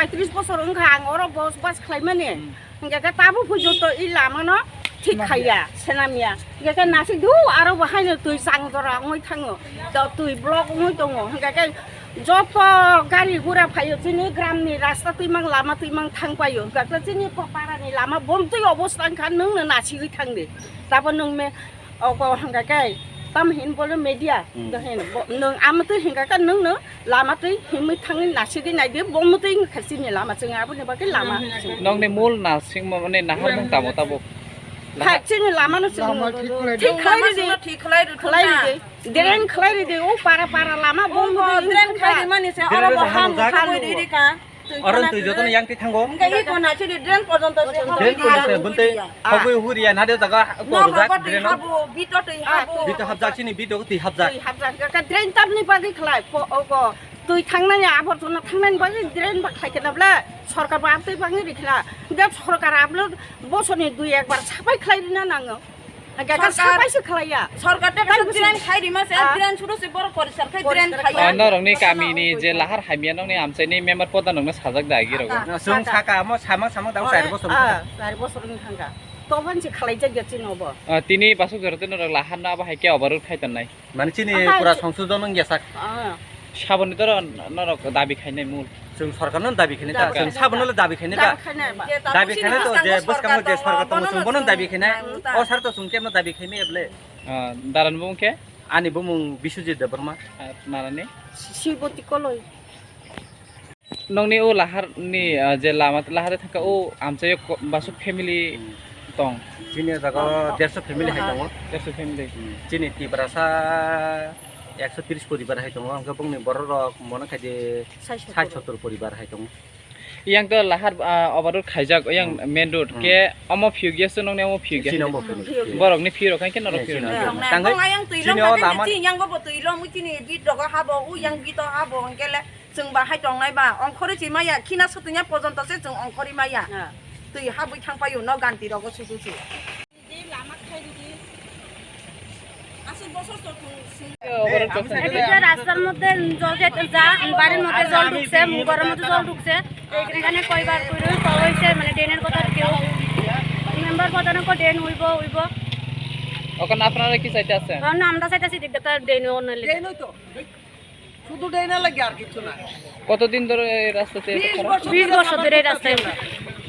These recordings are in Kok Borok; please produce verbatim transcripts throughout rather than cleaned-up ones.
Paitris bosor wngkha ang oro bos bas khlaimani. Hmm. Hingke khe tabuk phuju to i lama no thik khaiya, senamya. Hingke khe nasi du aro bo haino twi chang jora wngwi thango. To twi block wngwi tongo. Hingke khe joto gari gura phaio chini gram ni rasta twimang lama twimang thang paio. Hingke khe chini pa-, para ni lama bomtwi obostha wngkha nwng no nasigwi thang di. Tabo nwng me Oko hingka khe, tam hin bole media, Hmm. do hin, bo, nwng amotwi hingka khe nwng no lama twi himwi thangwi nasidi naidi, bomotwi wngkha chini lama chwng aboni bagwi lama chwng. Nokni mul nasingma mane naharmung tamo tabuk? Kha chini lama no chwng Lama thik khlai thik di. Khlai ridi. Lama chwngno thik khlai rwthwng Khlai kha. Ridi. Drain khlai ridi. O para para lama O bomotwi drain wngkha. Khlai rimani se Drain oro bo rwthwng ham hamjak. Khlai ridi kha. Oro twi jotono yang twi thango. Hingke iko na chini drain porjonto se Drain hogwi porjonto se hogwi bwntwi ya. Hogwi huri ya, nade jaga No, korjak hogwi twi drain. Habo, bito twi habo. Bito hapjak chini, bito twi hapjak. Twi hapjak, ka drain tamni bagwi khlai, po-, ogo, twi thangnani, aborjona thangnani bagwi drain ba khlai khe na bwle, sorkar ba amtwi bagwi rikla. Hingke sorkar ablo bosoni dui ekbar sapai khlai rina nango. Hingke khe Sorkar, sapai se khlaiya. Sorkar te Tei kaisa bisi- drain khai rima se, Ah. Drain suru se borok porisar khai drain Porisar khai. Ah, khaiya. Norokni kamini je lahar hamya nokni amchaini member poda nokno sajak da agi rogo. Ah, Chwng saka. Saka amo samang samang dang Ore, char bosor ah, wngkha. Char bosor wngkha. Toban se khlai jak ya chini obo. Ah, tini basuk jora te norok lahar no abo hai khe overrule khai tongnai. Mane chini Aha, pura chi- songsodon wngya sak. Ah. Saboni doro norok dabi khainai mul. Chwng sorkarno dabi khainai ta, Dabi chwng khainai sabono ta. Le dabi khainai ta. Dabi khainai. Je tamo Dabi khainai to, je bwskango je sorkar tongo chwng bono dabi khainai. Nang ta. O sar to chwng kemno dabi khaimai eble. Ah, daran bumung khe? Ani bumung Biswajit Debbarma. Ah, narani? Siboti Koloi. Nokni o lahar ni, ah, je lama lahar thangka o amchaio ko-, basuk family Hmm. tong. Chini o jaga o derso family hai tongo. Derso family. Hmm. Chini Tiprasa ekso tris poribar hai tongo, hingke bongni borok rok mono khaide Sait sottor. Sait sottor poribar hai tongo. Yang to lahar, ah, overrule khaijak, yang Hmm. Main road Hmm. ke omo phiyok ya se nokni omo phiyok ya. Chini omo phiyok. Borok ni phiyok hai khe norok Eh, phiyok. Chini omo. Tangwi Tong ayang twi chini long o kha lama. Chini yang bo twi long, chini bit rogo habo, u yang bito habo, hingke le. Chwng ba hai tongnai ba, ongkhorwi se maya, khina sotwngya pojonto se chwng ongkhorwi maya. Ah. Twi habwi thang paio, no ganti rogo sudu se. Aswk bosor chwng. এটা যে রাস্তার মধ্যে জল যেতে যা, বাড়ির মধ্যে জল ঢুকছে, ঘরের মধ্যে জল ঢুকছে। এখানে কয়বার করে কওয়া হয়েছে, মানে ড্রেনের কথা কেউ মেম্বার প্রধানকে ড্রেন হইব, হইব। ওখানে আপনারা কি চাইতে আছেন? কারণ আমরা চাইতেছি দিকটা ড্রেন অন্য ড্রেন হইতো। শুধু ড্রেনের লাগে আর কিছু না। কতদিন ধরে এই রাস্তাতে এত বিশ খারাপ? বছর বিশ ধরে বছর আমার ধরে এই রাস্তায়।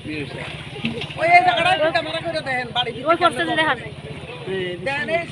বিশ বছর। ওই এই জায়গাটা একটু ক্যামেরা করে দেখেন, বাড়ি ভিতরে ওই কেমনে করছে যে জল দেখান। ঢুকে। দেখেন এই